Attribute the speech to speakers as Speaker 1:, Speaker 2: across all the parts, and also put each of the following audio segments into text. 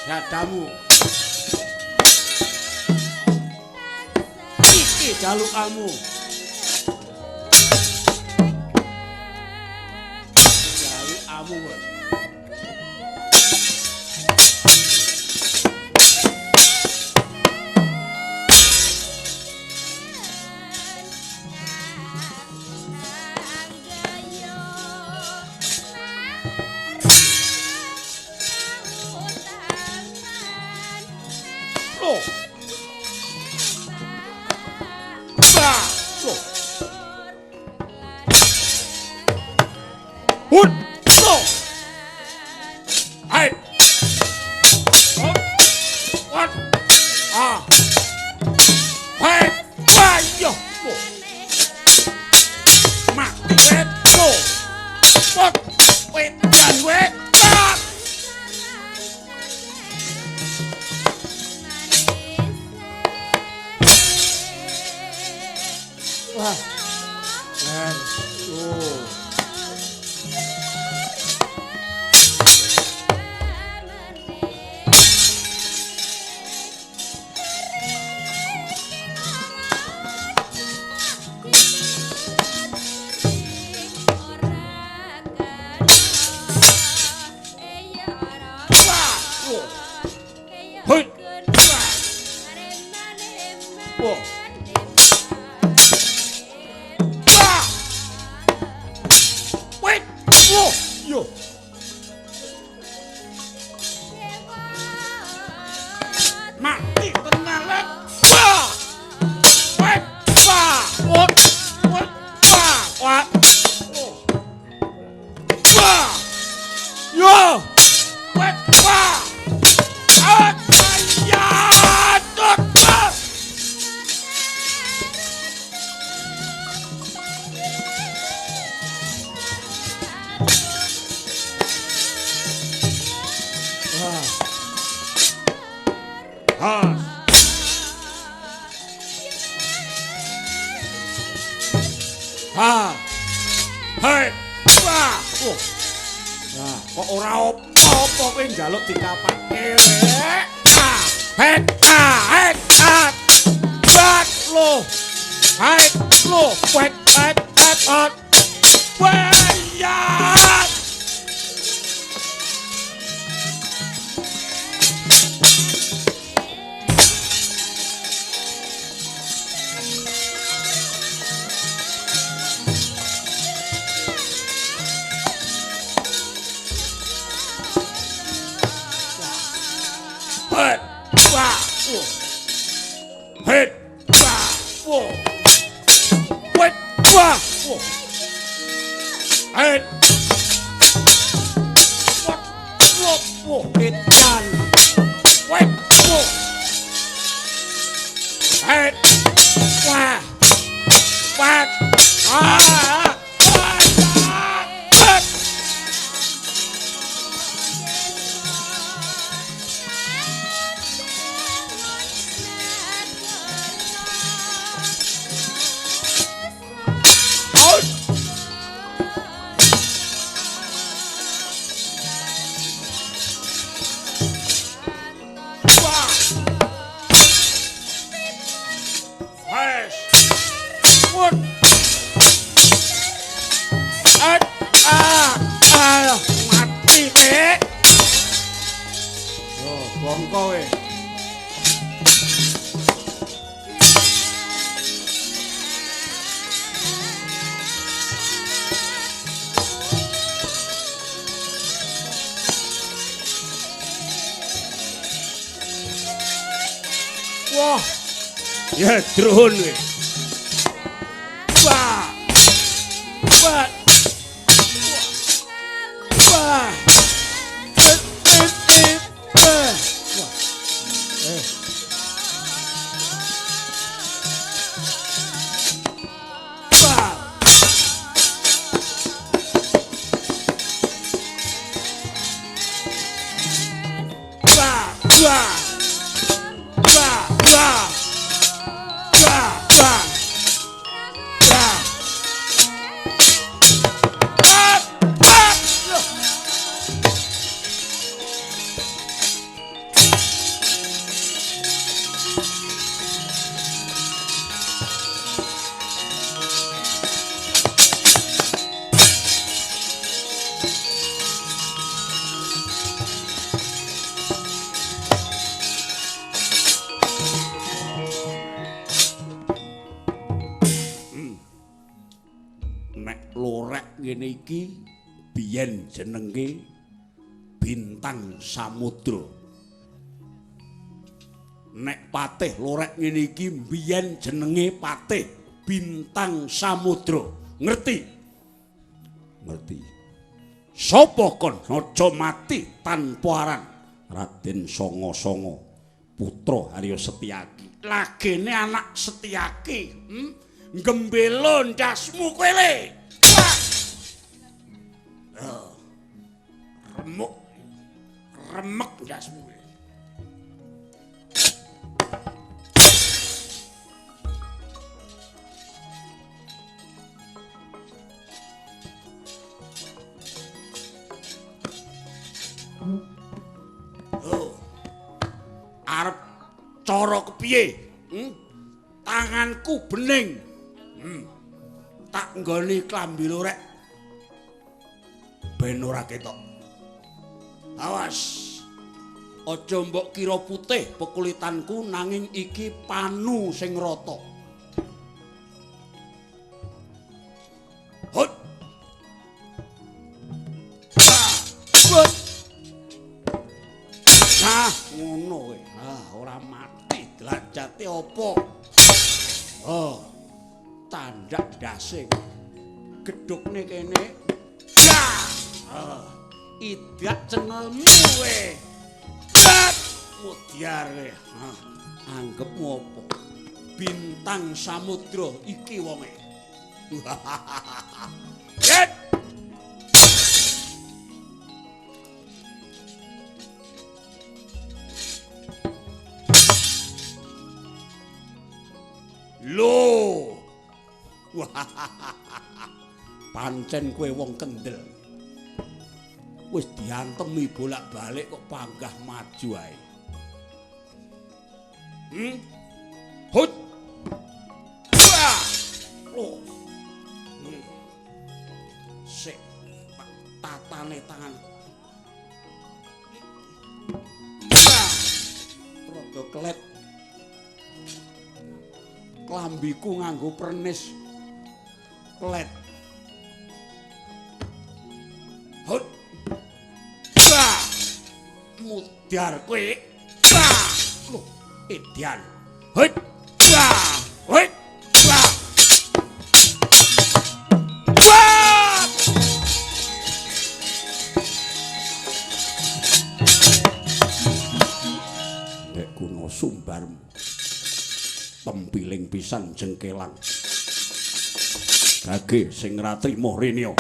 Speaker 1: Dadamu. Iki jalukamu. Jalukamu. Kok ora apa-apa kowe njaluk dikapake rek. Het het bat lo. Het lo wet wet wet. Wayat. Wah, ya drone kowe. Wah. Wah. Wah. Wah. Wah. Wah. Wah. Wah. Wah. Wah. Wah. kene iki biyen jenenge Bintang Samudra. Nek Patih Lorek ngene iki biyen jenenge Patih Bintang Samudra. Ngerti? Ngerti. Sapa kon aja mati tanpa aran? Raden Songo-Songo, putra Haryo Setyaki. Lagene anak Setyaki, Gembelo ndasmu kowe le. Remuk. Remek ndasmu kowe. Oh. Arep cara kepiye? Tanganku bening. Tak nggoni klambi lorek ben ora ketok. Awas. Aja mbok kira putih pekulitanku nanging iki panu sing rata. Hut. Hut. Nah, ngono kowe. Ah, ora mati derajate apa? Oh. Tandak ndase. Gedhukne kene. Ah, idak cengelmu kowe. Mudyar kowe. Ah, anggepmu apa? Bintang Samudra iki wonge. Yet. Lho. Pancen kowe wong kendel. Wis diantemi bolak-balik kok panggah maju ae. Hut. Wah. Loh. Sik tatane tangan. Wah. Rada kelet. Klambiku nganggo pernis. Kelet. Hut. Wah. Mudhar kowe. Wah. Loh, edian. Hut. Wah. Hut. Wah. Wah. Dek kuno sumbarmu. Tempiling pisan jengkelang. Gage sing ra trimo rene.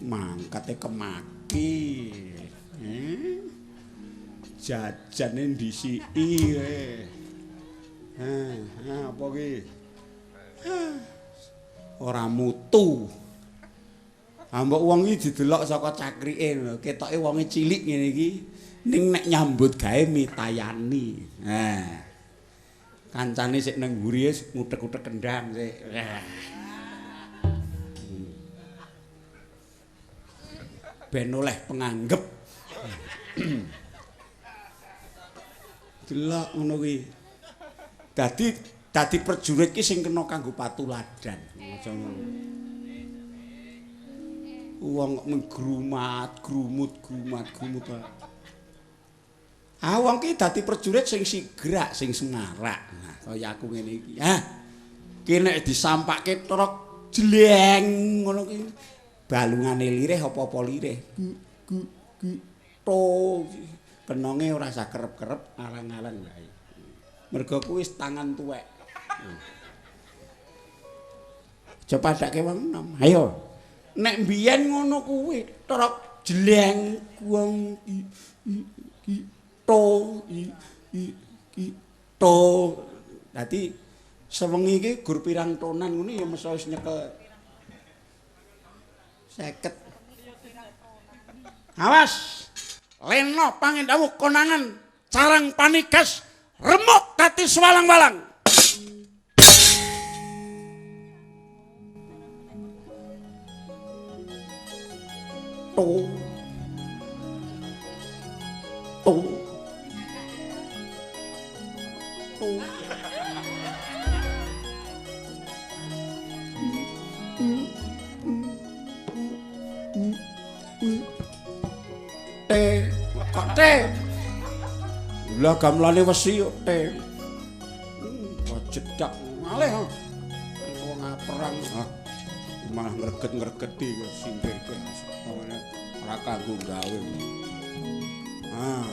Speaker 1: Mangkate kemaki. Jajane ndisiki kowe. Apa ki? Ora mutu. Ambok wong iki didelok saka cakrike lho, ketoke wonge cilik ngene iki, ning nek nyambut gawe mitayani. Nah. Kancane sik nang mburi wis ngutek-utek kendang sik. Ben oleh penganggep. Delok ngono kuwi. Dadi prajurit ki sing kena kanggo patuladan. Aja ngono. Wong kok menggrumat, grumut, grumat, grumut. Ah, wong ki dadi prajurit sing sigrak, sing semarak. Nah, kaya aku ngene iki. Ah. Ki nek disampake truk jleng ngono ki balungane lirih apa-apa lirih. Gu gu to. Kenonge ora usah kerep-kerep, arang-arang wae. Mergo kuwi wis tangan tuwek. Aja padake wong enom. Ayo. Nek mbiyen ngono kuwi, truk jleng wong i i to i i to. Dadi sewengi iki gur pirang tonan ngono ya mesti wis nyekel 50. Awas. Leno pangendawu konangan carang panigas remuk dadi swalang-walang. To. metu. T, kok T? Lah gamelane wesi kok T. Wah jedak malih. Wong perang malah ngreget-ngregeti singkirke ora kanggo gawe. Ah.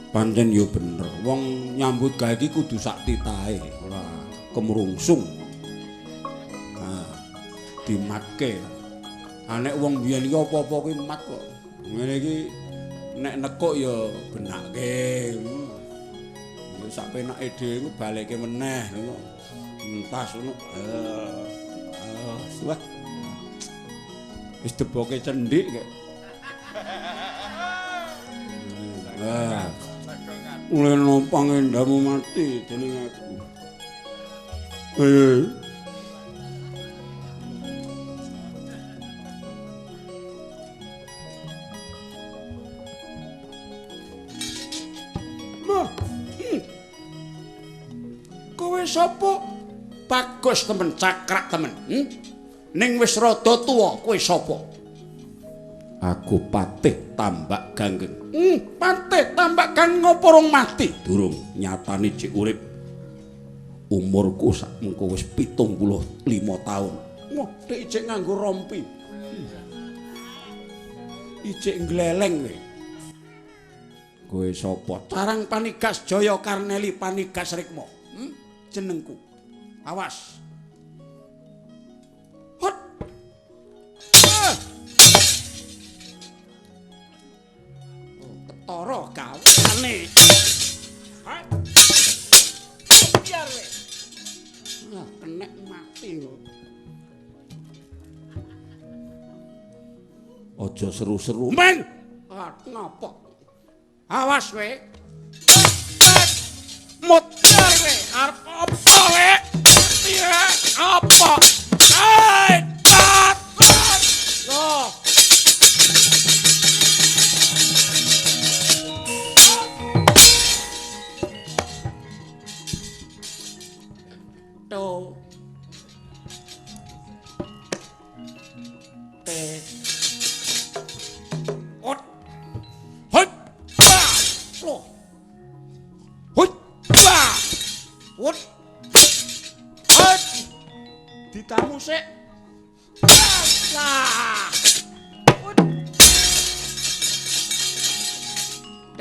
Speaker 1: Pancen yo bener, wong nyambut gawe iki kudu sak titahe, ora kemrungsung. Ah, dimatke. Ah nek wong biyen iki apa-apa kuwi mat kok. Ngene iki nek nekuk ya benake. Ya sak penake dhewe iku baleke meneh ngono. Entas ngono. Wah. Wis deboke cendik kek. Wah. Uleno pangendamu mati dening aku. Ma. Kowe sapa? Bagus temen, cakrak temen. Ning wis rada tuwa, kowe sapa? Aku Patih Tambak Ganggeng. Patih Tambak Ganggeng apa rong mati? Durung, nyatane jek urip. Umurku sak mengko wis 75 taun. Wah, dik ijek nganggo rompi. Ijek ngleleng kowe. Kowe sapa? Carang Panigas Jaya Karneli Panigas Rikma. Jenengku. Awas. Hot. Ketara gawane. Biar we. Ah, kenek mati kok. Aja seru-seru. Men. Ah, ngapa? Awas we. Mutar we. Arep apa we? Piye? Apa? Ai, tat. Loh. To. T. Ot. Hot. Ba. Loh. Hot. Ba. Hot. Hot. Ditamu sik. Lah. Hot. T.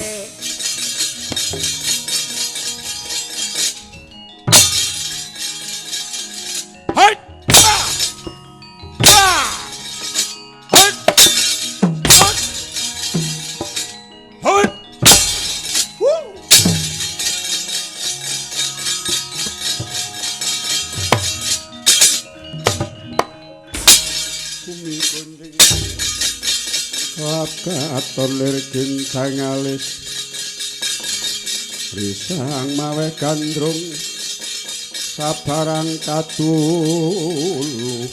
Speaker 1: Hot. Ba. Ba. Hot. Hot. Hot. Woo. Bumi kunjing
Speaker 2: Katon lir gincang alis risang mawe gandrung sabarang kadulu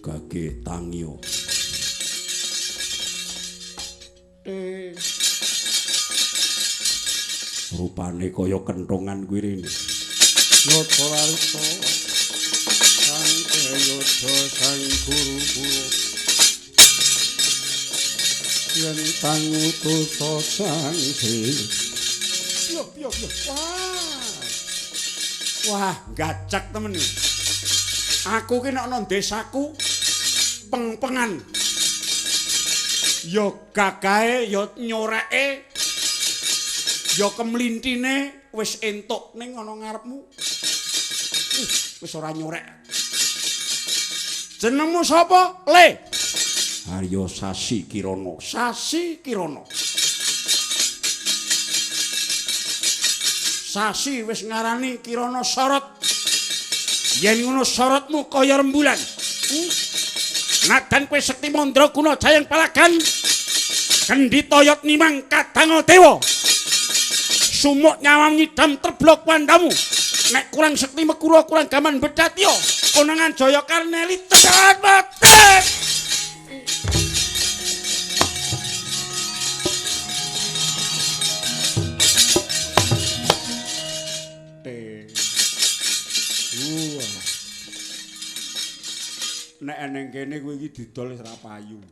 Speaker 1: gage tangyo. Rupane kaya kentongan kuwi rene.
Speaker 2: Yoda warta sang yoda sang guru kula yen pangutusa sang Sri.
Speaker 1: Yo yo yo. Wah. Wah, gacak temen iki. Aku ki nek ana desaku peng-pengan. Ya gagahe, ya nyoreke, ya kemlintine wis entuk ning ana ngarepmu. Wis ora nyorek. Jenengmu sapa? Le. Arya Sasi Kirana. Sasi Kirana. Sasi wis ngarani Kirana sorot. Yen ngono sorotmu kaya rembulan. Nadan kowe sekti mandraguna jayeng palagan. Kendhita yot nimang kadang dewa. Sumuk nyawang nyidam terblok wandamu. Nek kurang sekti mekura kurang gaman bedhatya. Konangan Jaya Karneli tekan mati. Nek ning kene kowe iki didol wis ora payu.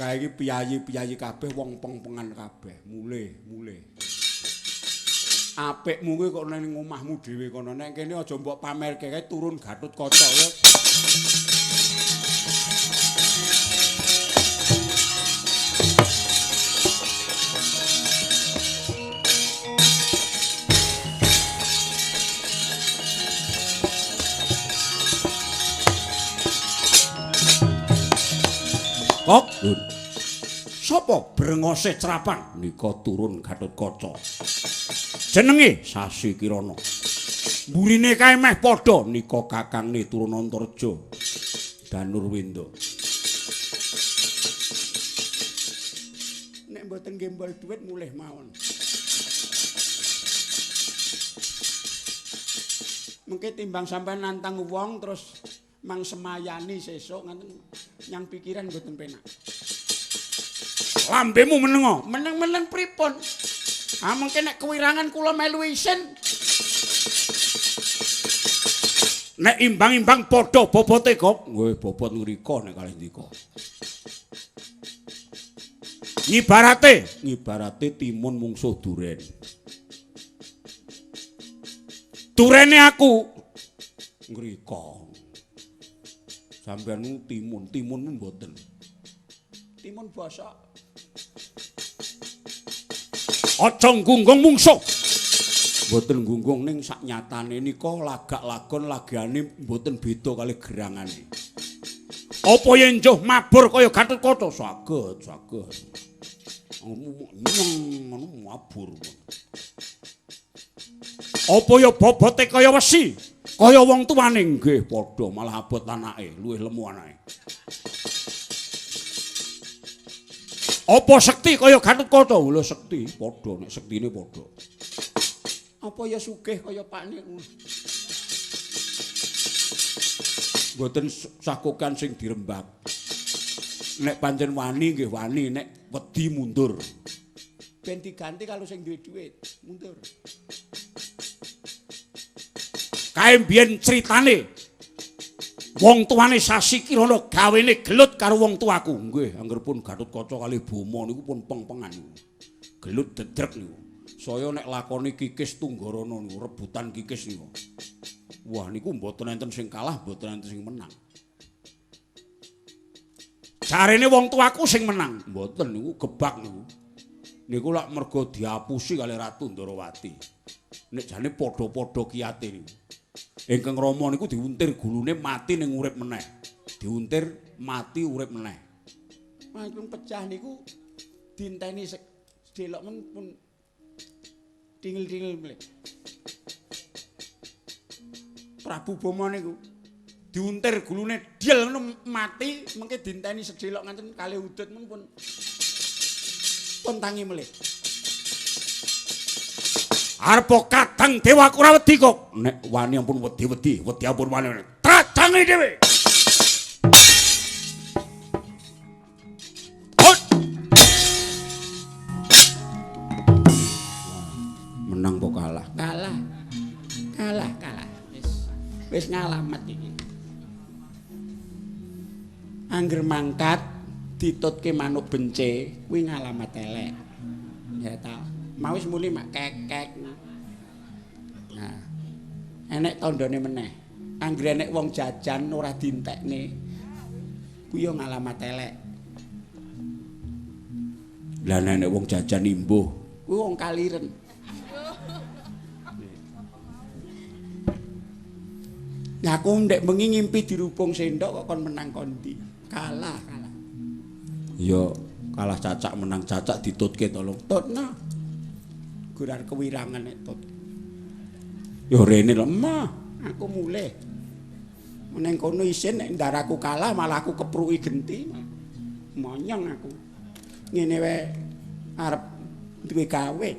Speaker 1: Kae iki piyayi-piyayi kabeh wong peng-pengan kabeh, mulih-mulih. Apikmu kuwi kok ning omahmu dhewe kono. Nek kene aja mbok pamerke kae turun Gatotkaca ya. Kok sapa brengose Crapang nika turun Gatotkaca. Jenenge Sasi Kirana. Mburine kae meh padha nika kakangne turun Antarja Danurwenda. Nek mboten gembol dhuwit mulih mawon. Mengke timbang sampean nantang wong terus mang semayani sesuk ngaten nyang pikiran mboten penak. Lambemu menengo, meneng-meneng pripun? Ah mengke nek kewirangan kula melu isin. Nek imbang-imbang padha bobote kok. Nggih bobot ngrika nek kalih ndika. Ngibarate, ngibarate timun mungsuh duren. Durene aku ngrika. Sampeyan timun, timun mboten. Timun bosok. Aja nggunggung mungsuh. Mboten nggunggung ning sak nyatane nika lagak-lagon lagane mboten beda kali gerangane. Apa yen njuh mabur kaya Gatotkaca? Saged, saged. Ngono mabur. Apa ya bobote kaya wesi? Kaya wong tuane nggih padha malah abot anake, luwih lemu anake. Apa sekti kaya Gatotkaca? Lho sekti padha nek sektine padha. Apa ya sugih kaya pakne? Mboten sakokan sing dirembak. Nek pancen wani nggih wani, nek wedi mundur. Ben diganti kalau sing duwe dhuwit, mundur. Kae mbiyen critane wong tuane Sasi Kirana gawene gelut karo wong tuaku. Nggih, angger pun Gatotkaca kalih Boma niku pun peng-pengan niku. Gelut dedrek niku. Saya nek lakoni kikis Tunggarana niku, rebutan kikis niku. Wah niku mboten enten sing kalah, mboten enten sing menang. Jarene wong tuaku sing menang. Mboten niku gebak niku. Niku lak mergo diapusi kalih Ratu Ndarawati. Nek jane padha-padha kiyate niku. Ingkang Rama niku diuntir gulune mati ning urip meneh. Diuntir mati urip meneh. Mangkung pecah niku dinteni sedelok men pun dingil-dingil mlih. Prabu Boma niku diuntir gulune diel ngono mati mengke dinteni sedelok ngaten kalih udut men pun pun tangi melih. Arep kadang dewa aku ora wedi kok. Nek wani ampun wedi-wedi, wedi ampun wani. Tracange dhewe. Menang apa kalah? Kalah. Kalah, kalah. Wis wis ngalamat iki. Angger mangkat ditutke manuk bence kuwi ngalamat elek. Ya ta. Mau wis muni mak kekek. Nah, enek tandane meneh. Anggere enek wong jajan ora dintekne, kuwi yo ngalamat elek. Lah nek enek wong jajan imbuh, kuwi wong kaliren. Lah aku ndek bengi ngimpi dirubung sendok kok kon menang kondi. Kalah, kalah. Ya kalah cacak menang cacak ditutke tolong. Tutno. Gurar kewirangan nek tut. Ya rene lho, mah aku mulih. Neng kono isin nek ndaraku kalah malah aku kepruki genti. Monyong aku. Ngene wae arep duwe gawe.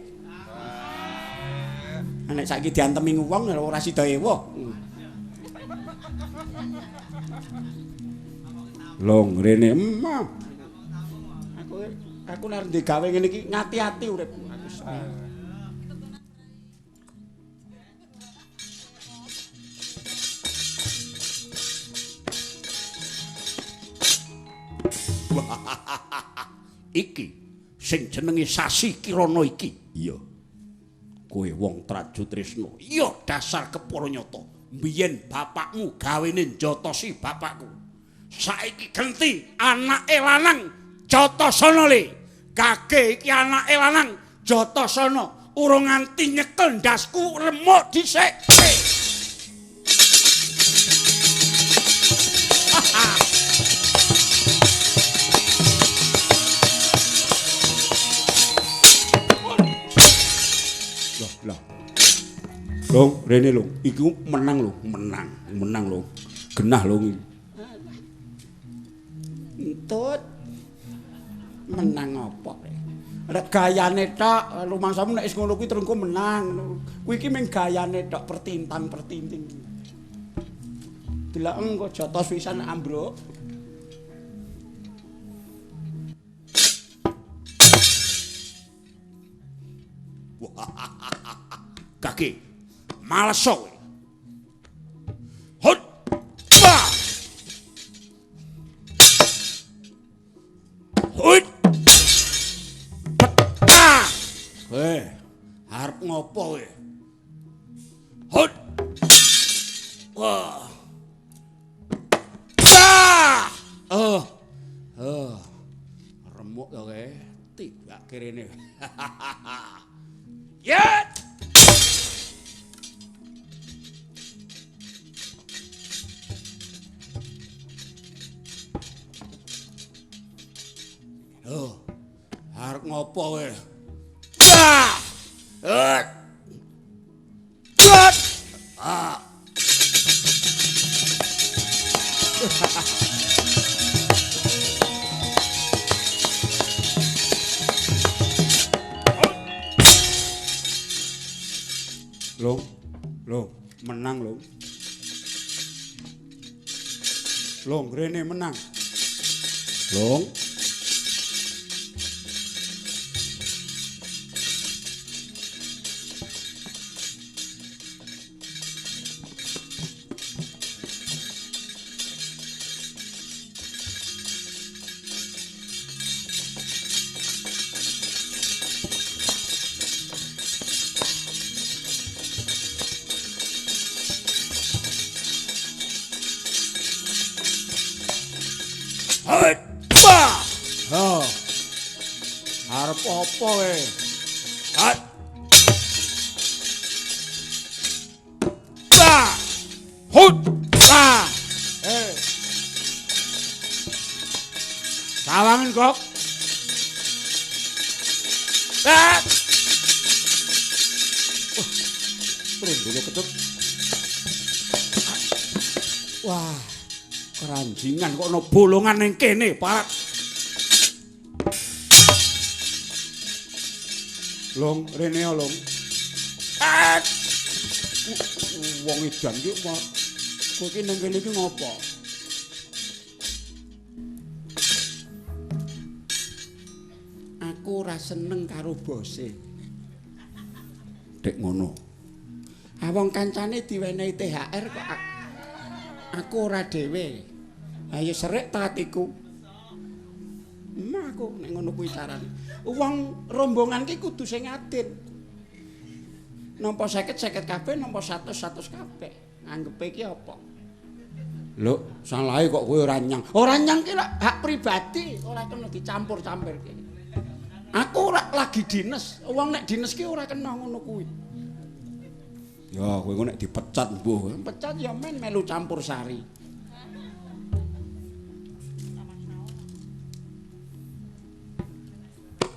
Speaker 1: Nek saiki diantemi wong ora sida ewuh. Long rene mah. Aku nek ndek gawe ngene iki ngati-ati uripku aku. Iki sing jenenge Sasi Kirana iki. Iya. Kowe wong Trajutrisna. Iya, dasar kepara nyata. Mbiyen bapakmu gawene njotosi bapakku. Saiki genti anake lanang Jatasana le. Gage iki anake lanang Jatasana urung nganti nyekel ndasku remuk dhisik. Lah. Long, rene long. Iku menang lho, menang, menang lho. Genah lho iki. Entut. Menang apa? Rek gayane tok, rumangsamu nek wis ngono kuwi terus engko menang. Kuwi iki mung gayane tok, pertintang-pertinting. Delok engko jotos pisan ambruk. Kaki males kowe. Hut. Ba. Hut. Peta. Arep ngopo kowe? Hut. Wah. Ba. Oh. Oh. Remuk to kowe. Tibake rene. Ya. Oh, arep ngopo kowe? Ah! Ah! Ah! Long, long, menang long. Long, rene menang. Long. Arep apa kowe? Hat. Ba. Hut. Ba. Sawangen kok. Hat. Trundule ketut. Wah, keranjingan kok ana bolongan ning kene, Pak. Long, rene ya, Long. Wong edan iki kowe iki ning kene iki ngopo? Aku ora seneng karo bose. Dek ngono. Ah wong kancane diwenehi THR kok aku ora dhewe. Ayo serik ta atiku. Emah aku nek ngono kuwi carane. Wong rombongan ki kudu sing adil. Nampa 50 50 kabeh, nampa 100 100 kabeh. Anggepe ki apa? Lho, salahe kok kowe ora nyang. Ora nyang ki lak hak pribadi, ora kena dicampur-campurke. Aku ora lagi dines. Wong nek dines ki ora kena ngono kuwi. Ya, kowe nek dipecat mbuh. Pecat ya men melu campur sari.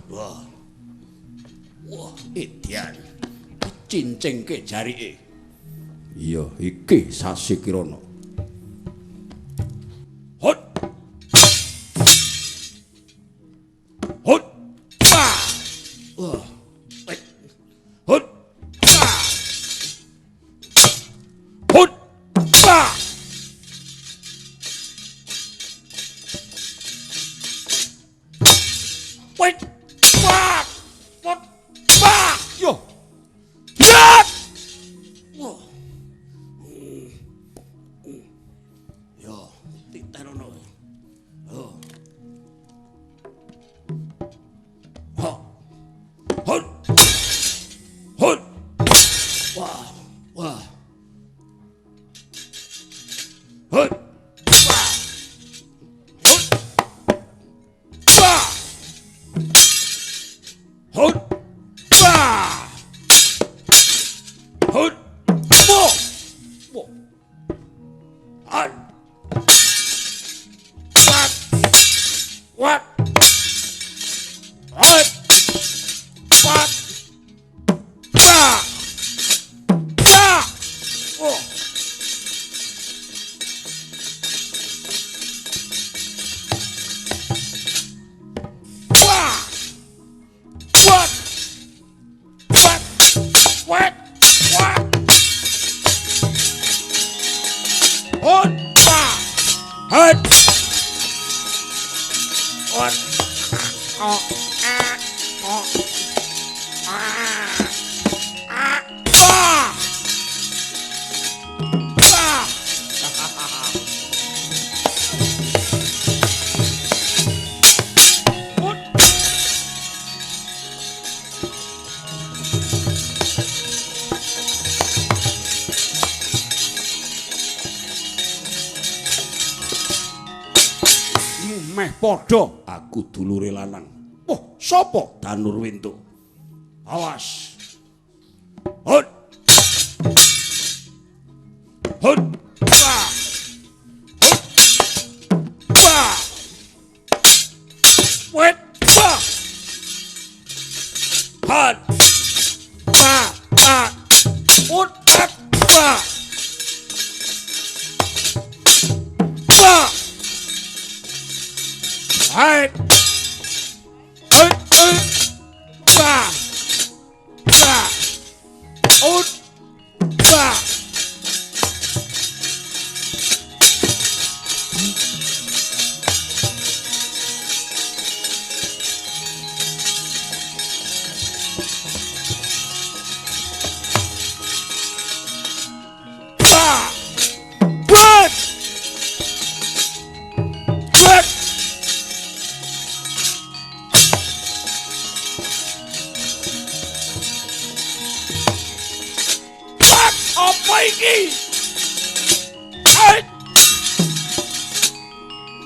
Speaker 1: Wah. Wah, edian. Cincingke jarike. Iya, iki Sasi Kirana. Hot. Hot. Wah. Wah. Hot. Hot. Wah. Wait. Wah. Wah. Wah. Yo. Wah. Meh padha aku dulure lanang. Wah, sapa? Danurwenda. Awas. Hut. Hut. Wah. Hut. Wah. Wet. Wah. Hut. Wah. Wah. Ut. Wah. Wah. Wah. Hai. Ut. Ut. Wah. Wah. Ut. Wah. Wah. Wah. Wah. Wah, apa iki? Hai.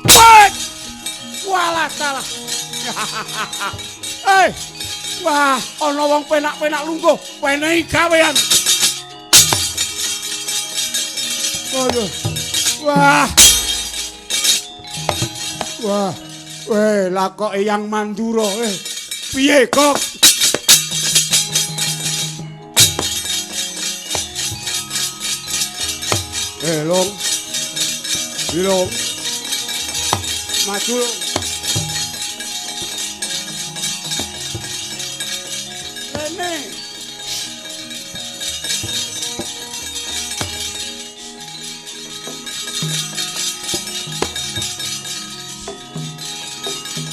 Speaker 1: Wah. Walah salah. Eh, wah, ana wong penak-penak lungguh, wenehi gawean. Aduh. Wah. Wah. Weh, lah kok Eyang Mandura, eh. Piye kok? Eh, Long. Long. Maju, Long. Rene.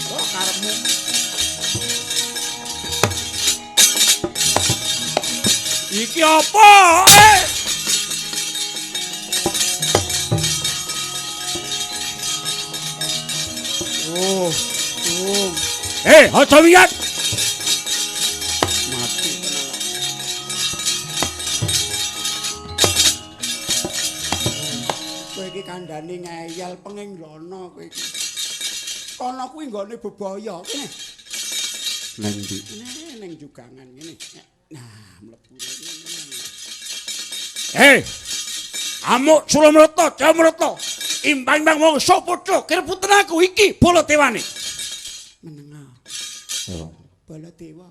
Speaker 1: Oh, karepmu. Iki apa? Eh. Oh, oh. Eh, aja wiyat. Mati tenan. Kowe iki kandhane ngeyel penging ngono kowe iki. Kono kuwi nggone bebaya kene. Nang ndi? Ning jugangan ngene. Nah, mlebu rene. Eh. Amuk Sulamrata, Jamrata. Imbang-imbang wong padha kirbuten aku iki Baladewane. Menenga. Baladewa.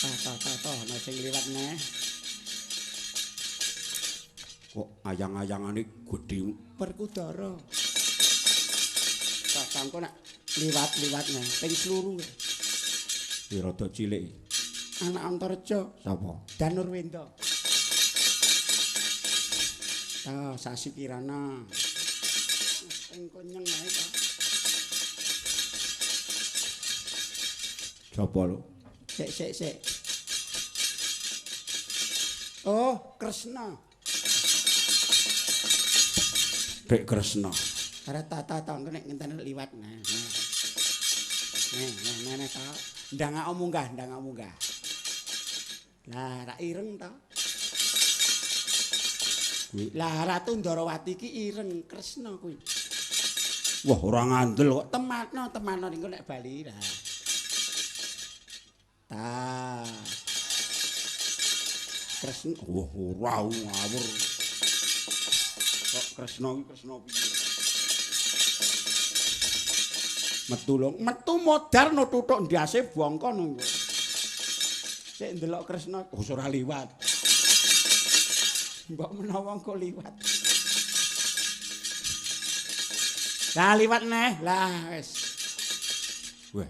Speaker 1: Ta ana sing liwat neh. Kok ayang-ayangane gedhe Werkudara. Kakangku nak liwat-liwat neh ping sluru. Iki rada cilik. Anak Antareja. Sapa? Danurwenda. Ta sasi kirana. Sing kenyeng ae ta. Sapa lho? Sik sik sik. Oh, Kresna. Dek Kresna. Arep tata ta engko nek ngenteni liwat. Nah. Nah, nah, nah ta. Ndangak munggah, ndangak munggah. Lah, rak ireng ta. Lah Ratu Ndarawati iki ireng Kresna kuwi. Wah, ora ngandel kok. Tematno, tematno niku nek bali lah. Ta. Kresna, wah ora ngawur. Kok Kresna iki Kresna piye? Metu lho, metu modar no tutuk ndase bongko no. Sik ndelok Kresna, oh ora liwat. Mbok menawa engko liwat. Lah liwat neh. Lah wis. Weh.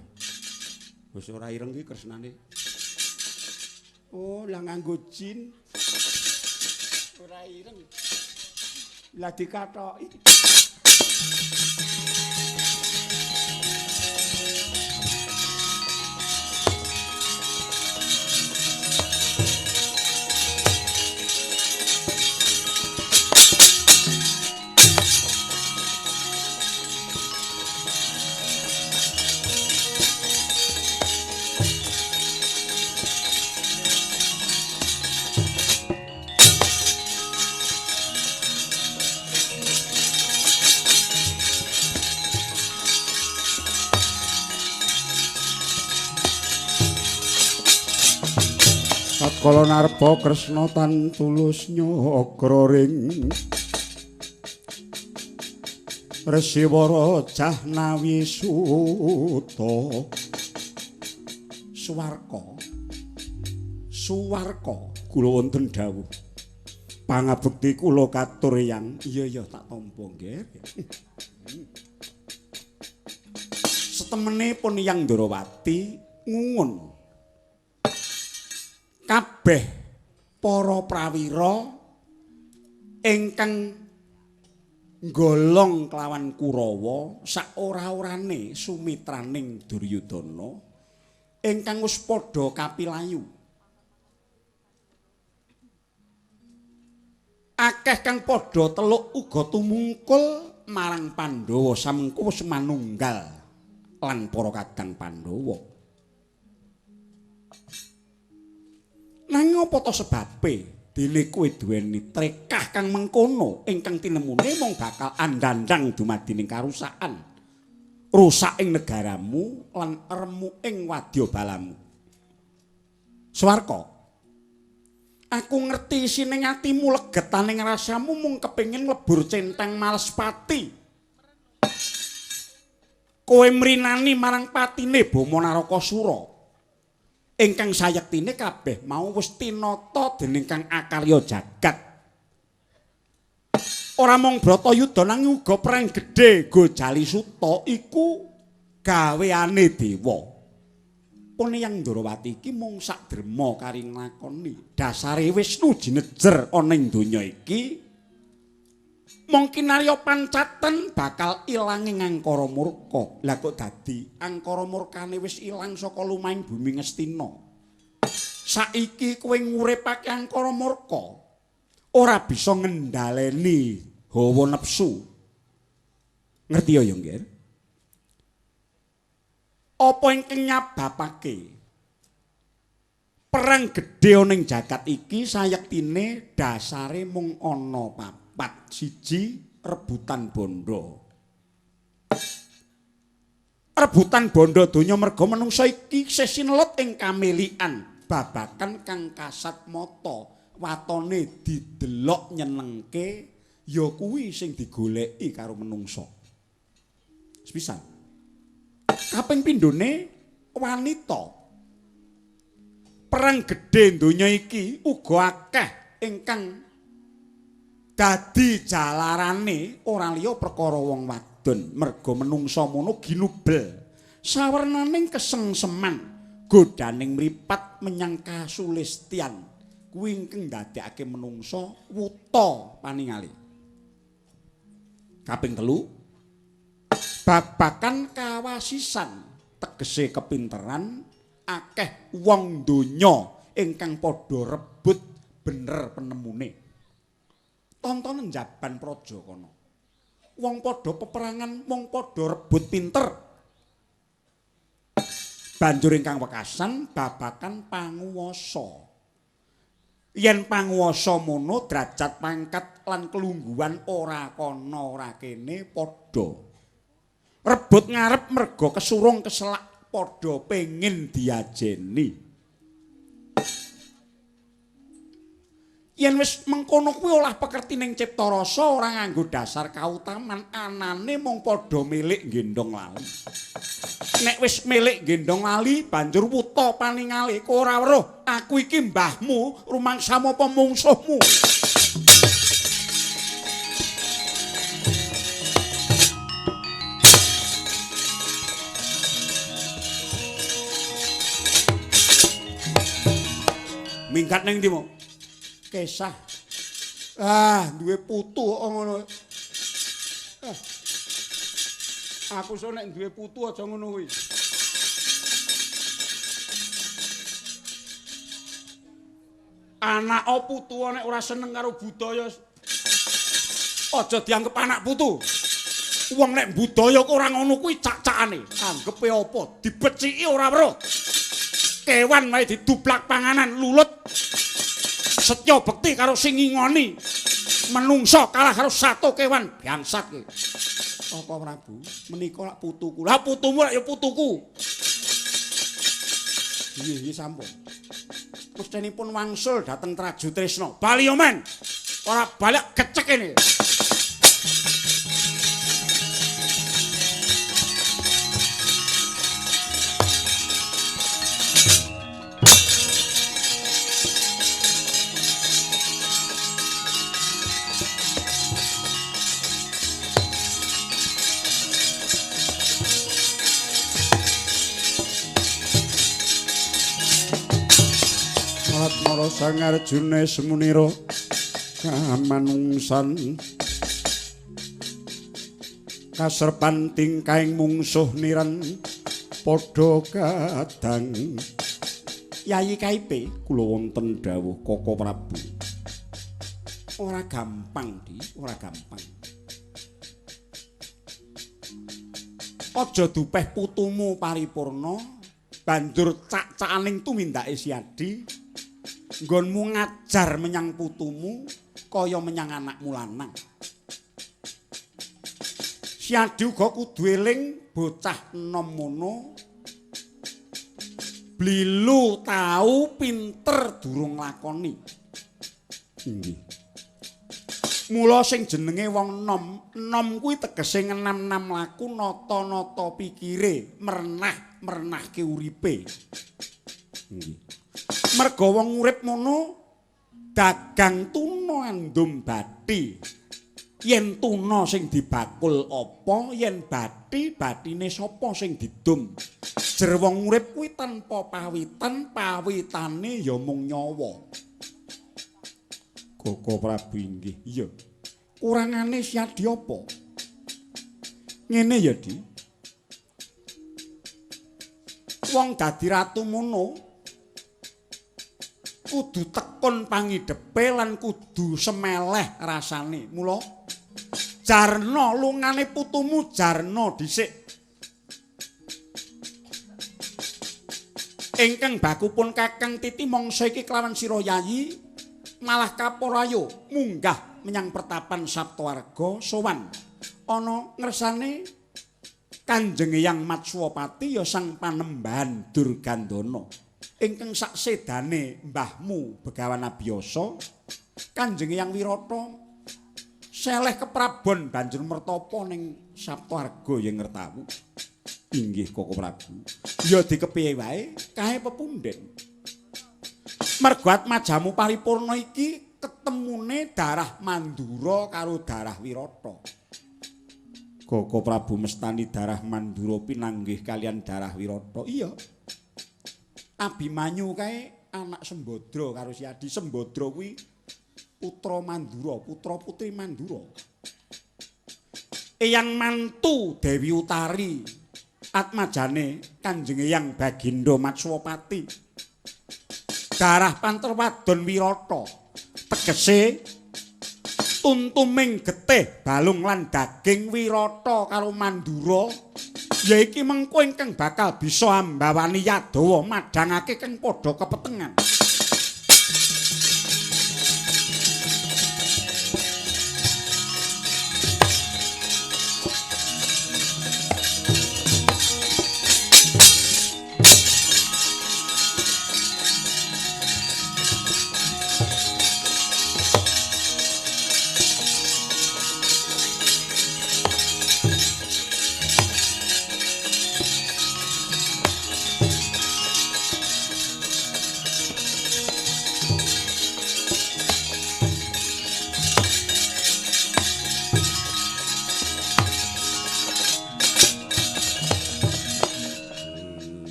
Speaker 1: Wis ora ireng iki Kresnane. Oh, lah nganggo jin. Ora ireng. Lah dikathoki.
Speaker 2: Kala narpa Kresna tan tulus nyakra ring Resiwara Jahnawi Suta.
Speaker 1: Suwarka, Suwarka, kula wonten dawuh. Pangabekti kula katur yang. Iya iya tak tampa nggih. Setemene pun Yang Ndrawati ngungun. Kabeh para prawira ingkang golong kelawan Kurawa sak ora-orane sumitraning Duryudana ingkang wis padha kapilayu. Akeh kang padha teluk uga tumungkul marang Pandhawa samengko wis manunggal lan para kadang Pandhawa. Nanging apa ta sebabe dene kowe duweni trekah kang mengkono ingkang tinemune mung bakal andhandhang dumadining karusakan, rusak ing negaramu lan remuk ing wadyabalamu. Swarka, aku ngerti isine atimu legetaning rasamu mung kepengin nglebur centeng Malespati. Kowe mrinani marang patine Bama Narakasura ingkang sayektine kabeh mau wis tinata dening Kang Akarya jagat. Ora mung Bratayuda nanging uga perang gedhe Gojali Suta iku gaweane dewa. Pun Yang Ndrawati iki mung sak derma kari nglakoni dasare Wisnu jinejer ana ing donya iki. Mung kinarya pancaten bakal ilange angkara murka. Lah kok dadi angkara murkane wis ilang saka lumahing bumi Ngastina. Saiki kowe nguripake angkara murka ora bisa ngendhaleni hawa nepsu. Ngerti ya, Nggir? Apa ingkang nyababake perang gedhe ana ing jagat iki sayektine dasare mung ana papat. Siji, rebutan bondo. Rebutan bondo donya merga menungsa iki isih sinelut ing kamelikan babakan kang kasat mata, watone didelok nyenengke ya kuwi sing digoleki karo menungsa. Sepisan. Kaping pindhone wanita. Perang gedhe donya iki uga akeh ingkang dadi jalarane ora liya perkara wong wadon, merga menungsa mono ginubel sawernaning kesengseman godaning mripat menyang kasulistyan kuwi ingkang ndadekake menungsa wuta paningali. Kaping telu, babakan kawasisan tegese kepinteran akeh wong donya ingkang padha rebut bener penemune. Tontonen jaban praja kono. Wong padha peperangan, wong padha rebut pinter. Banjur ingkang wekasan babakan panguwasa. Yen panguwasa mono derajat pangkat lan kelungguhan ora kana ora kene padha. Rebut ngarep merga kesurung keselak padha pengin diajeni. Yen wis mengkono kuwi olah pekertining cipta rasa ora nganggo dasar kautaman, anane mung padha milik gendhong lali. Nek wis milik gendhong lali banjur wuta paningale, kowe ora weruh aku iki mbahmu, rumangsamu apa mungsuhmu. Minggat ning ndi, Mo? Kesah. Ah, duwe putu kok ngono. Ah. Aku sok nek duwe putu aja ngono kuwi. Anak putu nek ora seneng karo budaya aja dianggep anak putu. Wong nek budaya kok ora ngono kuwi cak-cakane. Anggepe apa? Dibeciki ora weruh. Kewan wae diduplak panganan lulut. Setya bekti karo sing ngingoni. Menungsa kalah karo sato kewan bangsat ki. Apa Prabu? Menika lak putuku. Lah putumu lak ya putuku. Nggih, nggih sampun. Mestinipun wangsul dhateng Traju Tresna. Bali yo men. Ora balik gecek ini.
Speaker 2: Mara Sang Arjuna semunira kamanungsan kaserpan tingkahing mungsuh niran padha kadang.
Speaker 1: Yayi Kaipe,
Speaker 2: kula wonten dawuh Koko Prabu.
Speaker 1: Ora gampang, Di, ora gampang. Aja dupeh putumu paripurna, banjur cak-cakaning tumindake Siadi. Nggonmu ngajar menyang putumu kaya menyang anakmu lanang. Siadi uga kudu eling bocah enom mono. Blilu tau pinter durung lakoni.
Speaker 2: Inggih.
Speaker 1: Mula sing jenenge wong enom, enom kuwi tegese ngenam-nam laku nata-nata pikire, merenah-merenahke uripe.
Speaker 2: Inggih.
Speaker 1: Merga wong urip mono dagang tuna andum bathi. Yen tuna sing dibakul apa, yen bathi bathine sapa sing didum. Jer wong urip kuwi tanpa pawitan, pawitane ya mung nyawa.
Speaker 2: Koko Prabu inggih.
Speaker 1: Iya. Kurangane Siadi apa? Ngene ya, Di. Wong dadi ratu mono kudu tekun pangidepe lan kudu semeleh rasane. Mula jarno lungane putumu jarno dhisik. Ingkang bakupun Kakang Titi mangsa iki kelawan sira Yayi malah kaporayo munggah menyang pertapan Saptawarga sowan ana ngersane Kanjeng Eyang Matswapati ya sang Panembahan Durgandana. Ingkang saksedane mbahmu Begawan Abiyasa, Kanjeng Eyang Wirata seleh keprabon banjur mertapa ning Saptawarga yen ngertawu.
Speaker 2: Inggih Koko Prabu.
Speaker 1: Ya dikepiye wae kae pepunden. Mergo atmajamu paripurna iki ketemune darah Mandura karo darah Wirata.
Speaker 2: Koko Prabu mestani darah Mandura pinanggih kalian darah Wirata.
Speaker 1: Iya. Abimanyu kae anak Sembadra karo Siadi. Sembadra kuwi putra Mandura, putra putri Mandura. Eyang mantu Dewi Utari atmajane Kanjeng Eyang Bagindo Matswapati. Darah panter wadon Wirata. Tegese tuntuming getih balung lan daging Wirata karo Mandura. Ya iki mengko ingkang bakal bisa ambawani Yadawa madhangake kang padha kepetengan.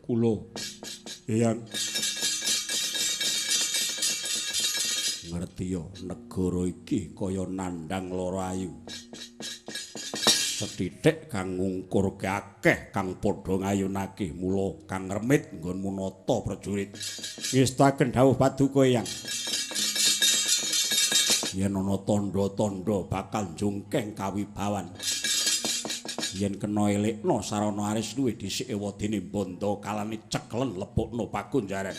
Speaker 2: Kula Eyang ngerti ya negara iki kaya nandhang lara ayu. Sethithik kang ngungkurke akeh kang padha ngayunake, mula kang remit nggonmu nata prajurit. Ngestaken dawuh paduka Eyang. Yen ana tandha-tandha bakal njungkeng kawibawan. Yen kena elekno sarana aris luwih dhisik ewadene bandha kalane ceklen lebokno pakunjaran.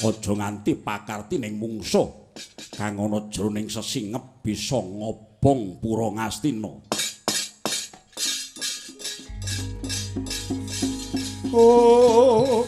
Speaker 2: Aja nganti pakarti ning mungsuh kang ana jroning sesingep bisa ngobong pura Ngastina.
Speaker 1: Oh.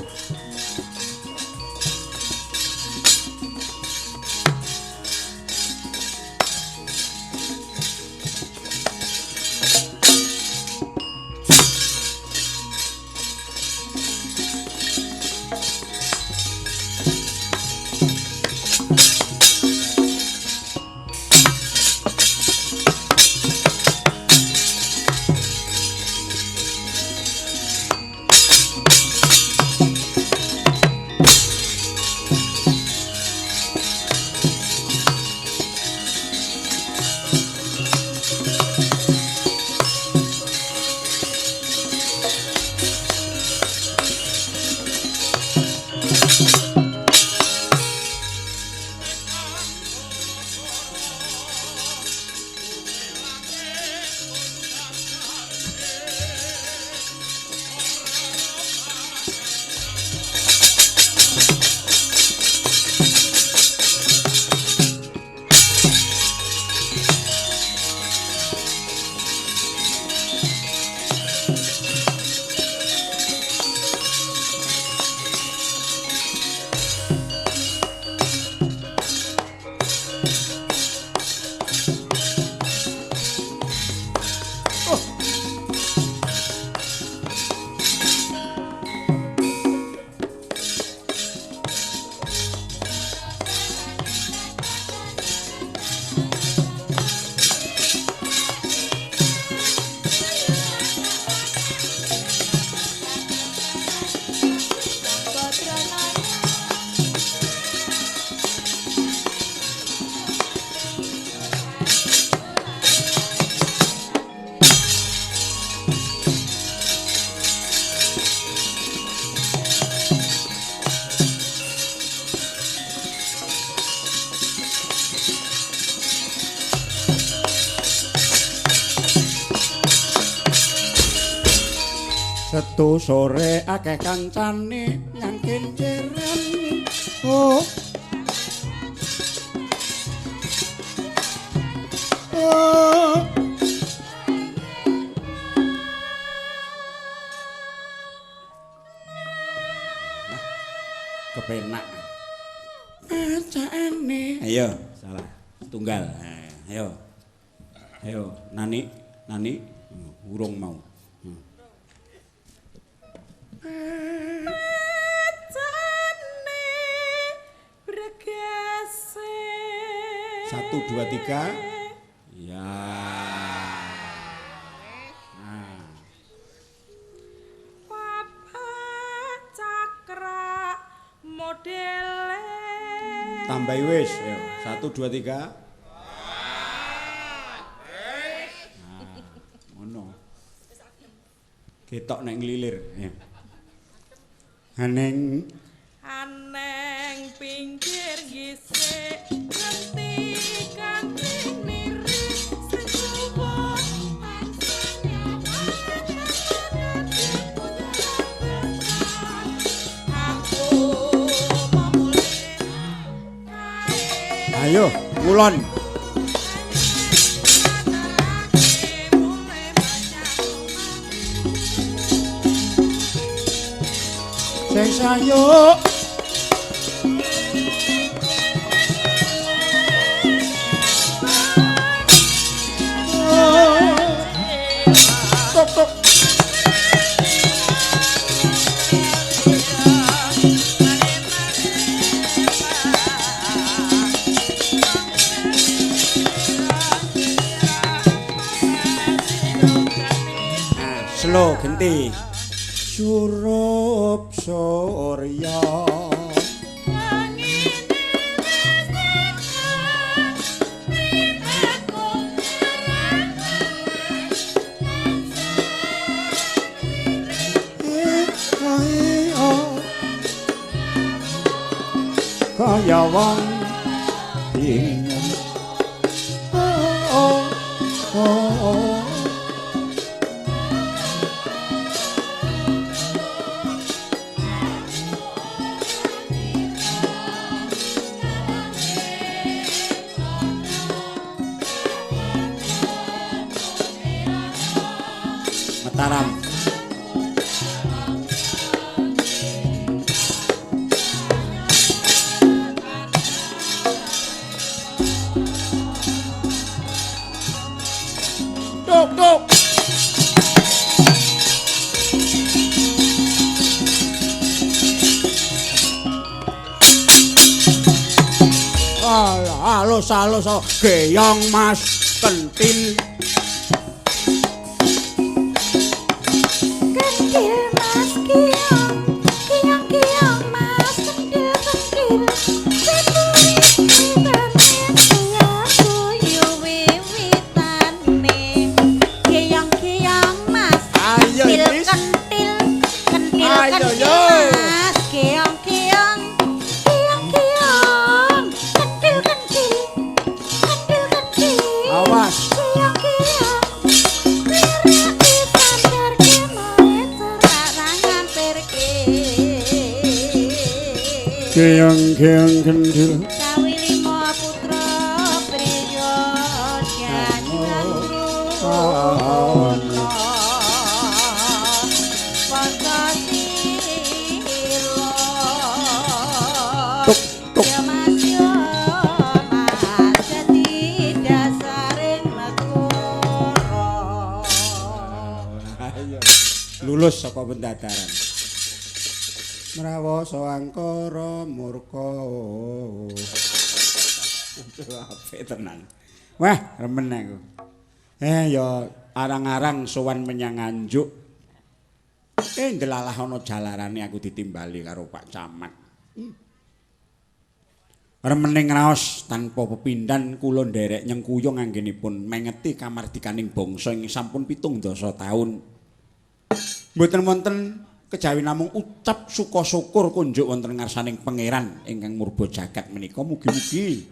Speaker 1: Setu sore akeh kancane nyang kenceran. Oh. Oh. Kepenak. Bacaane. Ayo, salah. Tunggal. Ayo. Ayo, Nani, Nani urung mau.
Speaker 3: Bacane bregase.
Speaker 1: 1 2 3. Ya. Nah.
Speaker 3: Papat cakrak modele.
Speaker 1: Tambahi wis, ayo. 1 2 3. Nah, ngono. Ketok nek nglilir. Ya. Aneng
Speaker 3: aneng pinggir gisik ngerti kanthi niris sing suwun aku mamule.
Speaker 1: Ayo, kulon. Sing sayuk tok tok. Nah, slow genti. Surup surya kaya wong bingung. Oh, oh, oh. Mataram. Tok tok. Alah, alus alus geyong Mas kentil.
Speaker 3: Kentil Mas kiyong, kiyong kiyong Mas kentil kentil. Kiyong kiyong Mas
Speaker 1: Ayo
Speaker 3: kentil
Speaker 1: Is.
Speaker 3: kentil kentil
Speaker 1: Ayo,
Speaker 3: kentil
Speaker 1: yo.
Speaker 3: Mas kiyong kiyong kiyong kiyong kentil kentil kentil kentil.
Speaker 1: Awas.
Speaker 3: Kiyong kiyong wirake sandarke moe cerak ngampirke.
Speaker 1: Geyong geyong kentil.
Speaker 3: Kawi lima putra priya Janyandruna Pancasila.
Speaker 1: Tuk tuk.
Speaker 3: Ya Mas ya Mas dadi dasaring negara.
Speaker 1: Ayo. Lulus saka pendadaran. Mrawasa angkara murka. Apik tenan. Wah, remen aku. Ya arang-arang sowan menyang Nganjuk. Ndelalah ana jalarane aku ditimbali karo Pak Camat. Remene ngraos tanpa pepindhan kula nderek nyengkuyung anggenipun mengeti kamardikaning bangsa ing sampun 70 taun. Mboten wonten kejawi namung ucap suka syukur kunjuk wonten ngarsaning pangeran ingkang murba jagat menika. Mugi-mugi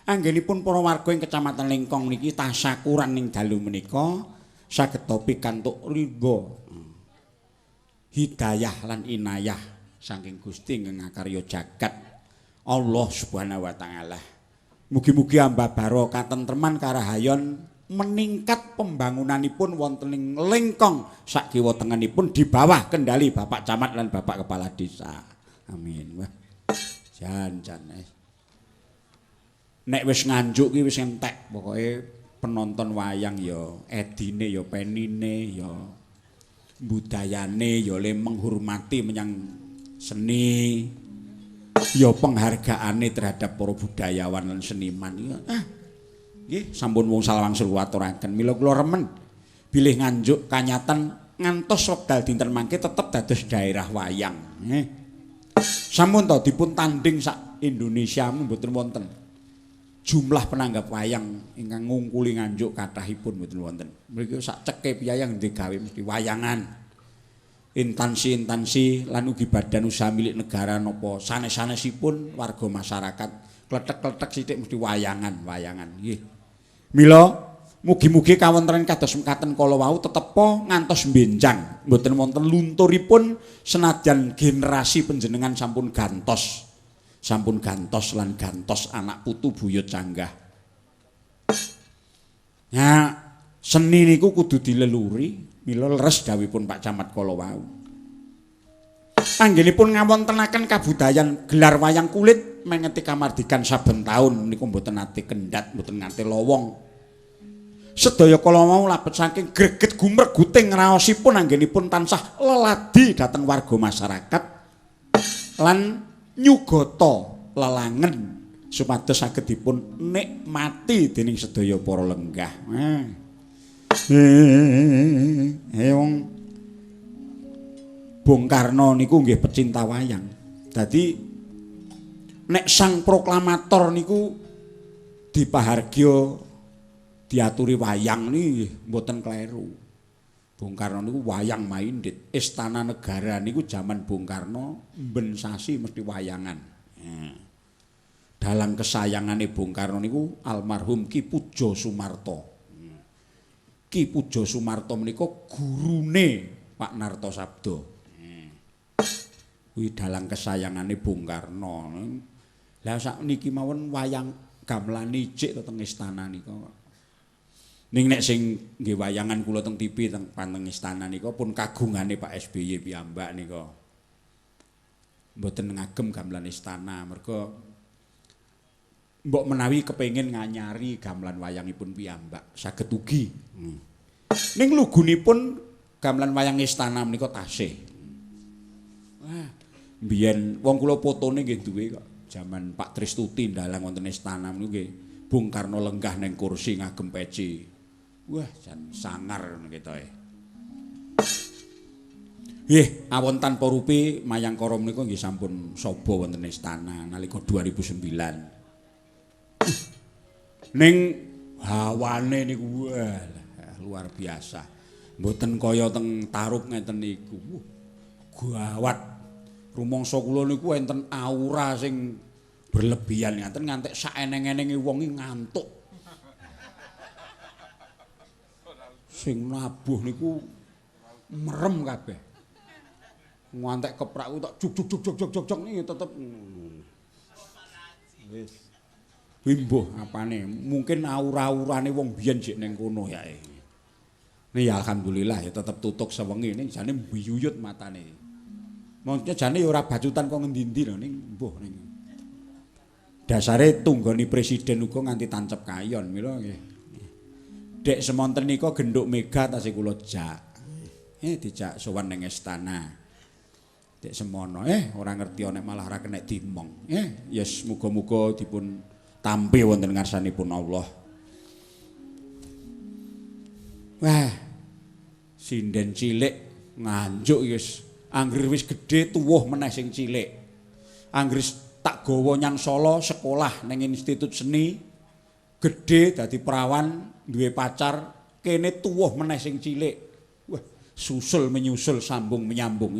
Speaker 1: anggenipun para warga ing kecamatan Lengkong niki tasakuran ing dalu menika saged pikantuk ridha. Hidayah lan inayah saking Gusti ingkang ngakarya jagat Allah Subhanahu wa taala. Mugi-mugi ambabara katentreman karahayon meningkat pembangunanipun wonten ing lengkong sakiwa tengenipun di bawah kendali Bapak Camat lan Bapak Kepala Desa. Amin. Wah. Jan-jan. Nek wis Nganjuk ki wis entek pokoke penonton wayang ya edine ya penine ya budayane ya le menghormati menyang seni ya penghargaane terhadap para budayawan lan seniman. Ah nggih sampun wong salawangsul aturaken. Mila kula remen bilih Nganjuk kanyatan ngantos wekdal dinten mangke tetep dados daerah wayang. Nggih. Sampun to dipun tanding sak Indonesia mboten wonten jumlah penanggap wayang ingkang ngungkuli Nganjuk kathahipun mboten wonten. Mriki sak ceke piyayang digawe mesti wayangan. Instansi-instansi lan ugi badan usaha milik negara napa sanes-sanesipun warga masyarakat kletek-kletek sithik mesti wayangan, wayangan. Nggih. Mila mugi-mugi kawontenan kados mekaten kala wau tetepa ngantos benjang, mboten wonten lunturipun senajan generasi panjenengan sampun gantos. Sampun gantos lan gantos anak putu buyut canggah. Nah, seni niku kudu dileluri, mila leres dawuhipun Pak Camat kala wau. Anggenipun ngawontenaken kabudayan gelar wayang kulit mengeti kamardikan saben taun niku mboten nate kendhat, mboten nate lowong. Sedaya kala wau labet saking greget gumreguting raosipun anggenipun tansah leladi dhateng warga masyarakat lan nyugata lelangen supados saged dipun nikmati dening sedaya para lenggah. Wong Bung Karno niku nggih pecinta wayang. Dadi nek sang proklamator niku dipahargya diaturi wayang niki mboten kleru. Bung Karno niku wayang minded. Istana Negara niku jaman Bung Karno mben sasi mesti wayangan. Dalang kesayangane Bung Karno niku almarhum Ki Pujo Sumarto. Ki Pujo Sumarto menika gurune Pak Narto Sabdo. Kuwi dalang kesayangane Bung Karno. Lah sakniki mawon wayang gamelan ijik to teng istana nika. Ning nek sing nggih wayangan kula teng TV teng panteng istana nika pun kagungane Pak SBY piyambak nika. Mboten ngagem gamelan istana mergo mbok menawi kepengin nganyari gamelan wayangipun piyambak saged ugi. Ning lugunipun gamelan wayang istana menika tasih. Wah, mbiyen wong kula fotone nggih duwe kok. Jaman Pak Tristuti ndalang wonten istana niku nggih Bung Karno lenggah ning kursi ngagem peci. Wah, jan sangar ngono ketoke. Nggih, awon tanpa rupi Mayangkara menika nggih sampun saba wonten istana nalika 2009. Ning hawane niku wah luar biasa. Mboten kaya teng Tarup ngeten niku. Gawat. Rumangsa kula niku enten aura sing berlebihan ngaten ngantek saeneng-enenge wong iki ngantuk. Sing nabuh niku merem kabeh. Ngantek keprak ku tak juk juk juk juk juk juk niki tetep wis. Kuwi mbuh apane, mungkin aura-aurane wong biyen jek ning kono ya. Nih ya alhamdulillah ya tetep tutuk sewengi ning jane mbiyuyut matane. Mongko jane ya ora bacutan kok ngendi-endi lho ning mbuh ning. Dasare tunggoni presiden uga nganti tancep kayon mila nggih. Dek semonten nika genduk mega tasih kula jak. Dijak sowan ning istana. Dek semono ora ngerti nek malah ora kenek dimong. Yes muga-muga dipun tampi wonten ngarsanipun Allah. Wah. Sinden cilik Nganjuk wis anggere wis gedhe tuwuh meneh sing cilik. Anggere tak gawa nyang Solo sekolah ning Institut Seni, gedhe dadi perawan, duwe pacar, kene tuwuh meneh sing cilik. Wah, susul menyusul sambung menyambung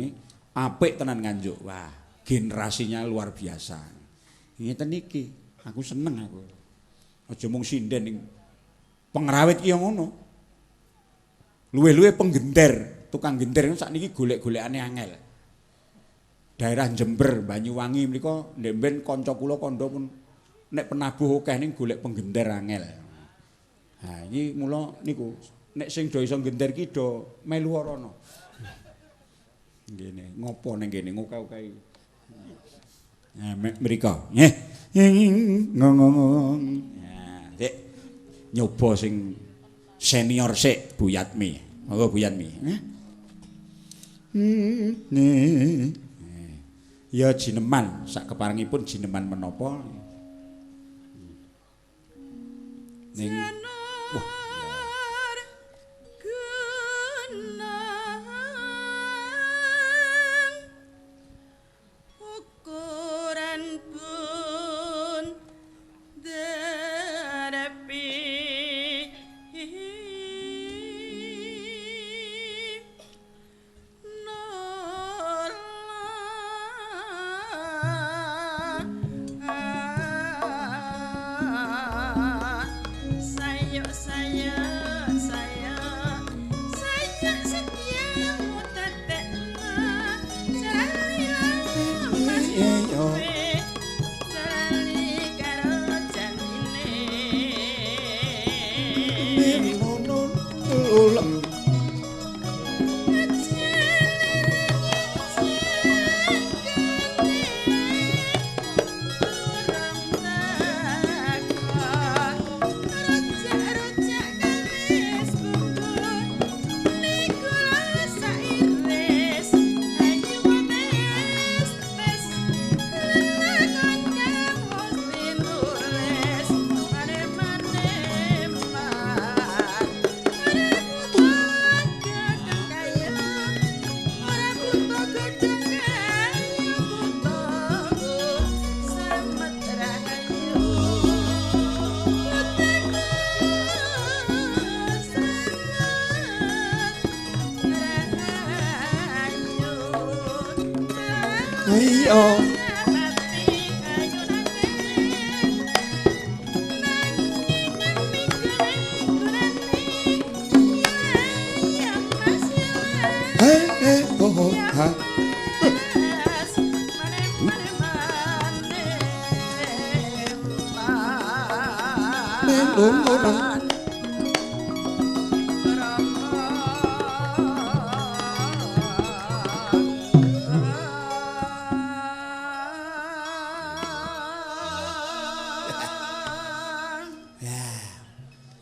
Speaker 1: apik tenan Nganjuk. Wah, generasinya luar biasa. Ngeten iki, aku seneng aku. Aja mung sinden ning pengrawit ki yo ngono. Luwih-luwih penggender, tukang gender sakniki golek-golekane angel. Daerah Jember, Banyuwangi mriku ndek mben kanca kula kandha pun nek penabuh akeh ning golek penggender angel. Ha iki mula niku nek sing do iso gender ki do melu rono. Ngene, ngopo ning kene ngokeh-okehi. Nah, mriko. Nggih. Ngongong. Nah, sik nyoba sing senior sik Bu Yatmi. Monggo Bu Yatmi. Ya jineman, sak keparengipun jineman menapa? Ning wah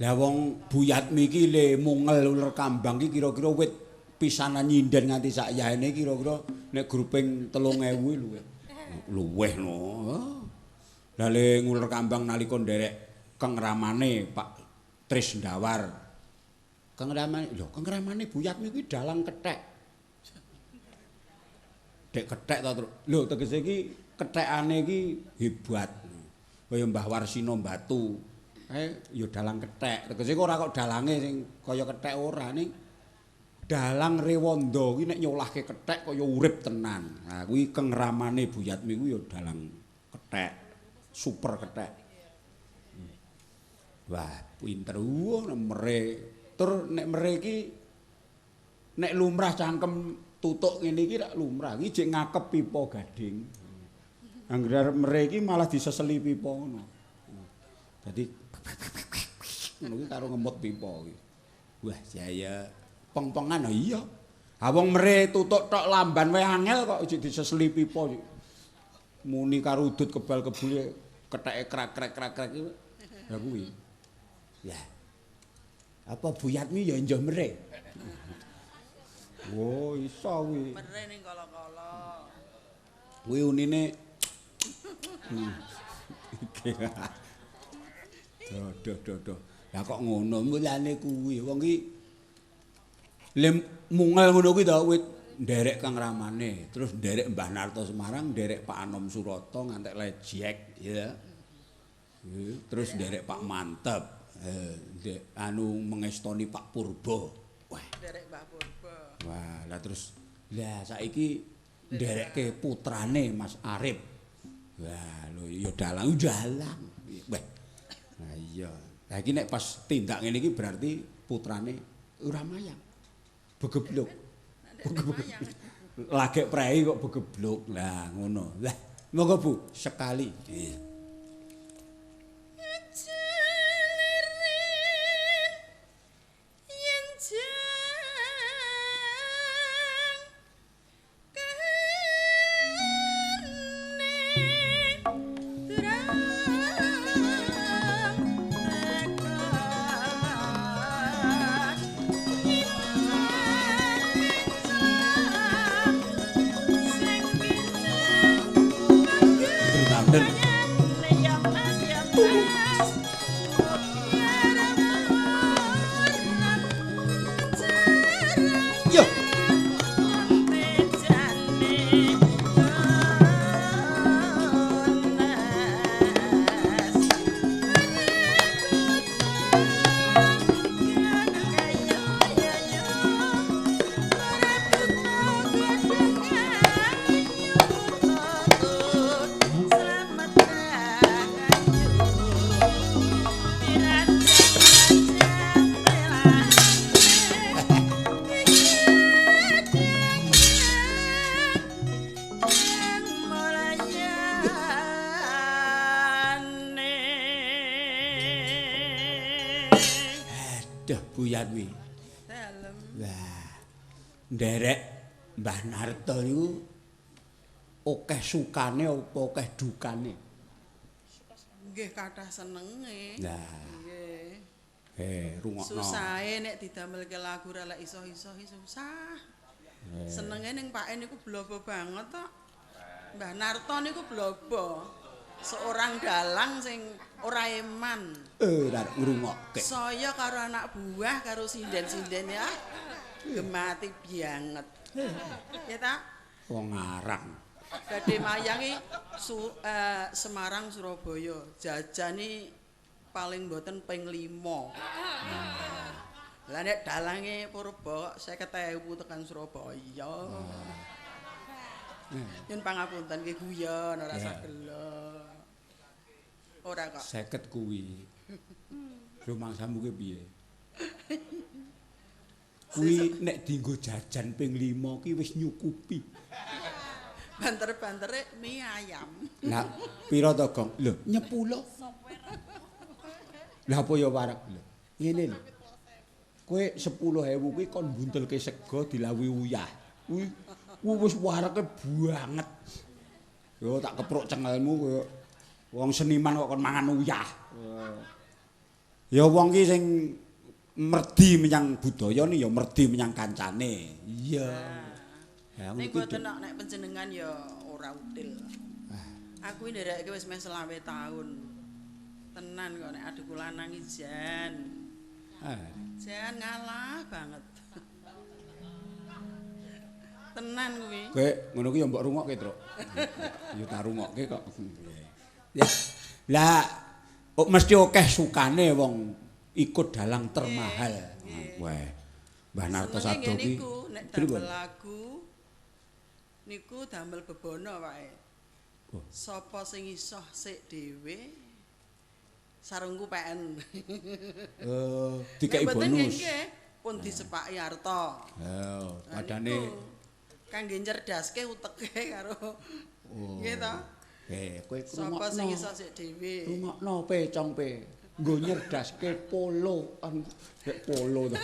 Speaker 1: Lah wong Bu Yatmi iki le mungel uler kambang iki kira-kira wit pisanan nyinden nganti sak yahene kira-kira nek gruping 3000 luwih. Luwih no. Lah le nguler kambang nalika nderek Keng Ramane Pak Tris Ndawar. Keng Ramane, lho Keng Ramane Bu Yatmi kuwi dalang kethek. Dek kethek ta, Truk. Lho tegese iki kethekane iki hebat. Kaya Mbah Warsina Batu. Ya dalang kethek. Tegese ora kok dalange sing kaya kethek ora ning dalang Rewanda kuwi nek nyolahke kethek kaya urip tenan. Nah kuwi Keng Ramane Bu Yatmi kuwi ya dalang kethek, super kethek. Wah, pinter nek mere. Tur nek mere iki nek lumrah cangkem tutuk ngene iki rak lumrah. Iki jek ngakep pipa gading. Angger arep mere iki malah diseseli pipa ngono. Dadi ngono kuwi karo ngemut pipa kuwi. Wah, jaya pong-pongan iya. Ha wong mere tutuk tok lamban wae angel kok jek diseseli pipa. Muni karo udut kebal kebule ketheke krak-krek-krak-krek iki. Lah kuwi. Lah. Apa Bu Yatmi ya njoh mere? Oh, iso kuwi.
Speaker 4: Mere ning kala-kala.
Speaker 1: Kuwi unine iki. Doh doh doh. Lah kok ngono mulane kuwi wong iki le mungel ngono kuwi ta wit nderek Kang Ramane, terus nderek Mbah Narto Semarang, nderek Pak Anom Surata ngantek lejek ya. Terus nderek Pak Mantep, anu mengestoni Pak Purbo. Wah,
Speaker 4: nderek Mbah Purbo.
Speaker 1: Wah, lah terus lah saiki nderekke putrane Mas Arif. Wah, lho ya dalang dalang. Wah. Nah iya. Lah iki nek pas tindak ngene iki berarti putrane ora mayang. Begebluk. Lagek prei kok begebluk. Lah ngono. Lah monggo Bu, sekali. Iya. Kuwi.
Speaker 4: Dalem.
Speaker 1: Wah. Nderek Mbah Narto niku akeh sukane apa akeh dukane?
Speaker 4: Nggih kathah senenge.
Speaker 1: Lah.
Speaker 4: Nggih.
Speaker 1: Rungokno.
Speaker 4: Susahe nek didamelke lagu ra lek iso-iso susah. Senenge ning pake niku blobo banget tok. Mbah Narto niku blobo. Seorang dalang sing ora eman.
Speaker 1: Ora ngrungokke.
Speaker 4: Saya karo anak buah karo sinden-sinden ya. Gemati banget. Ya ta?
Speaker 1: Wong ngarang.
Speaker 4: Badhe mayangi Semarang Surabaya. Jajane paling mboten ping 5. Lah nek dalange Purba 50.000 tekan Surabaya. Nyun pangapunten nggih guyon ora usah gelo. Ora kok.
Speaker 1: 50 kuwi. Rumangsamu ki piye? Kuwi nek dienggo jajan ping 5 ki wis nyukupi.
Speaker 4: Banter-bantere mie ayam.
Speaker 1: Lah pira to, Gong? Lho, nyepulo. Lah apa ya wareg lho. Ngene lho. Kowe 10.000 kuwi kon mbuntelke sego dilawi uyah. Kuwi wis warege banget. Yo tak kepruk cengelmu kowe. Wong seniman kok kon mangan uyah. Ya wong ki sing merdi menyang budaya ni ya merdi menyang kancane. Iya. Ya
Speaker 4: ning mboten nek panjenengan ya ora util. Aku ndereke wis meh 25 taun. Tenan kok nek adikku lanang iki jan. Jan ngalah banget. Tenan kuwi.
Speaker 1: Kowe ngono kuwi ya mbok rungokke, Truk. Ya tak rungokke kok. Ya. Lah mesti akeh sukane wong ikut dalang termahal. Weh. Mbah Narto Sabdo ki
Speaker 4: nek damel lagu niku damel bebono wae. Sapa sing iso sik dhewe sarungku peken.
Speaker 1: Dikeki bonus.
Speaker 4: Nggih, pun disepaki arta.
Speaker 1: Oh, padane
Speaker 4: kangge cerdaske uteke karo nggih to.
Speaker 1: Kowe
Speaker 4: sapa sing iso sik dhewe.
Speaker 1: Rungokno pe cong pe. Nggo nyerdaske polo. Nek polo to.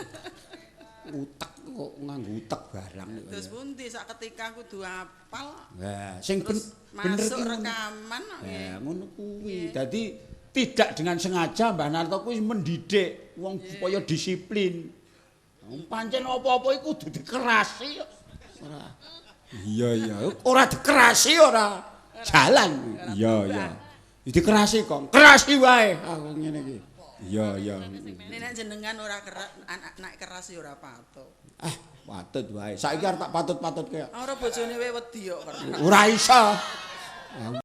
Speaker 1: Utek kok nganggo utek barang nek.
Speaker 4: Terus pundi sak ketika kudu apal.
Speaker 1: Lah sing bener
Speaker 4: masuk rekaman kok
Speaker 1: nggih. Ngono kuwi. Dadi tidak dengan sengaja Mbah Narto kuwi mendidik wong supaya disiplin. Pancen apa-apa iku kudu dikerasi kok. Ora. Iya iya, ora dikerasi ora. Jalan. Iya iya. Dikerasi kok. Kerasi wae aku ngene iki. Iya iya.
Speaker 4: Nek jenengan ora keras, anak keras ya ora patut.
Speaker 1: Ah, patut wae. Saiki arep tak patut-patutke.
Speaker 4: Ora bojone wae wedi kok.
Speaker 1: Ora iso.